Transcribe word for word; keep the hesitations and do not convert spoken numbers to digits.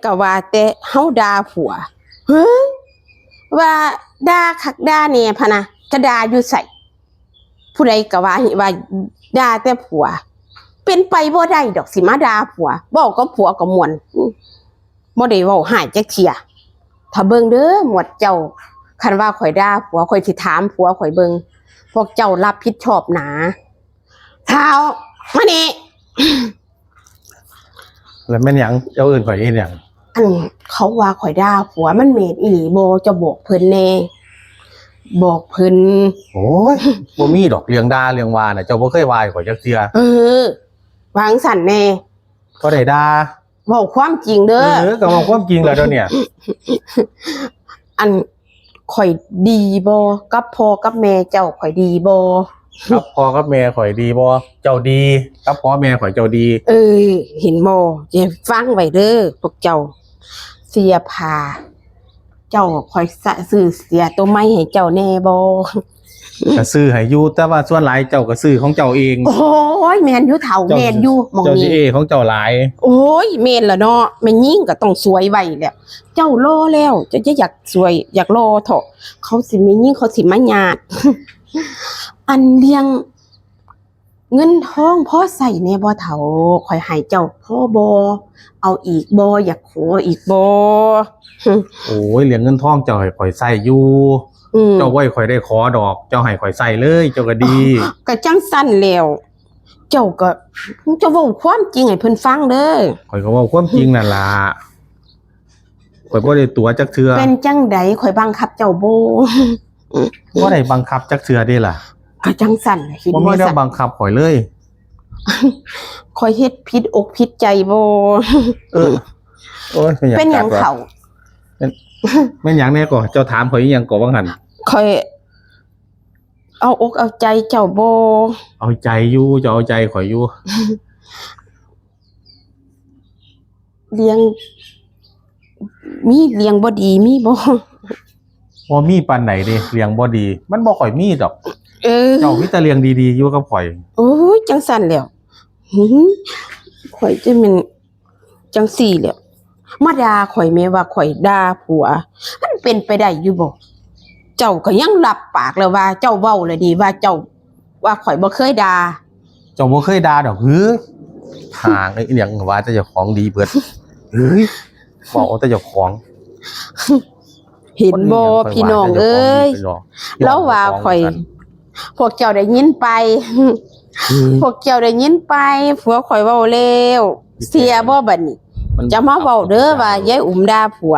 ก็ว่าแต่เฮาด่าผัว เฮ้ย ว่าด่าคักด่าแน่พะนะ กะด่าอยู่ไส ผู้ใดก็ว่า ว่าด่าแต่ผัว เป็นไปบ่ได้ดอกสิมาด่าผัว เว้ากับผัวก็ม่วน บ่ได้เว้าฮ้ายจักเทื่อ ถ้าเบิ่งเด้อหมวดเจ้า คันว่าข้อยด่าผัว ข้อยสิถามผัวข้อยเบิ่ง พวกเจ้ารับผิดชอบหนา ท้าว มานี่ แล้วแม่นหยัง เจ้าเอิ้นข้อยเฮ็ดหยัง อันเขาว่าข้อยด่าผัว มันแม่นอีหลีบ่ เจ้าบอกเพิ่นแน่ บอกเพิ่น โอ้ย บ่มีดอกเรื่องด่าเรื่องว่าน่ะ เจ้าบ่เคยว่าให้ข้อยจักเทื่อ เออ ว่าจั่งซั้นแน่ บ่ได้ด่า เว้าความจริงเด้อ เออ ก็เว้าความจริงล่ะเดี๋ยวเนี้ย อันข้อยดีบ่ กับพ่อกับแม่เจ้าข้อยดีบ่ กับพ่อกับแม่ข้อยดีบ่ เจ้าดี กับพ่อแม่ข้อยเจ้าดี เออ เห็นบ่ จะฟังไว้เด้อพวกเจ้า เสื้อผ้า เจ้าข้อยสะ ซื้อเสื้อตัวใหม่ให้เจ้าแน่บ่ ก็ซื้อให้อยู่ แต่ว่าส่วนหลายเจ้าก็ซื้อของเจ้าเอง โอ้ย แม่นอยู่เฒ่า เจ้า แม่นอยู่ หม่อง เจ้าสิ นี้ เอของเจ้าหลาย โอ้ย แม่นล่ะเนาะ แม่นหญิงก็ต้องสวยไว้แหละ เจ้าหล่อแล้ว เจ้าจะอยากสวย อยากหล่อเถาะ เขาสิแม่นหญิงเขาสิมาญาติ อันเรื่องเงินทองพอใช้แน่บ่เฒ่า ข้อยให้เจ้าพอบ่ เอาอีกบ่ อยากขออีกบ่ โอ้ย เรื่องเงินทองเจ้าให้ข้อยใช้อยู่ อืม เจ้าบ่ให้ข้อยได้ขอดอก เจ้าให้ข้อยใช้เลย เจ้าก็ดี ก็จั่งซั้นแล้ว เจ้าก็ เจ้าเว้าความจริงให้เพิ่นฟังเด้อ ข้อยก็เว้าความจริงนั่นล่ะ ข้อยบ่ได้ตั๋วจักเทื่อ เป็นจั่งใด ข้อยบังคับเจ้าบ่ บ่ได้บังคับจักเทื่อเด้ล่ะ ก็จั่งซั้นล่ะ เห็นบ่ บ่มีแนว ซั้น บังคับข้อยเลย ข้อยเฮ็ดผิดอกผิดใจบ่ เออ โอ้ย เป็นหยัง เป็นหยัง กัดวะ เฒ่า เป็น เป็นหยังแน่ก่อ เจ้าถามข้อยอีหยังก่อว่าหั่น ข้อยเอาอกเอาใจเจ้าบ่ เอาใจอยู่ เจ้าเอาใจข้อยอยู่ เรื่อง มีเรื่องบ่ดีมีบ่ บ่มีปานใดเด้ เรื่องบ่ดี มันบ่ค่อยมีดอก เออ เจ้ามีแต่เรื่องดีๆอยู่กับข้อย โอ้ย จั่งซั้นแล้ว หือ ข้อยจะแม่นจั่งซี้แหล้ว มาด่าข้อยแม่ว่าข้อยด่าผัว มันเป็นไปได้อยู่บ่ เจ้าก็ยังรับปากแล้วว่าเจ้าเว้าแล้วดีว่าเจ้า ว่าข้อยบ่เคยด่า เจ้าบ่เคยด่าดอกหือ ห่างไอ้เอียงว่าแต่เจ้าของดีเบิด เฮ้ย เว้าแต่เจ้าของ เห็นบ่ คนอีหยัง พี่น้องเอ้ย ข้อยว่าแต่เจ้าของดีเนาะ ลาวว่าข้อย พวกเจ้าได้ยินไป อืม พวกเจ้าได้ยินไป ผัวข้อยเว้าแล้ว เสียบ่บัดนี้ มัน จะมาเว้าเด้อว่ายายอุ๋มด่าผัว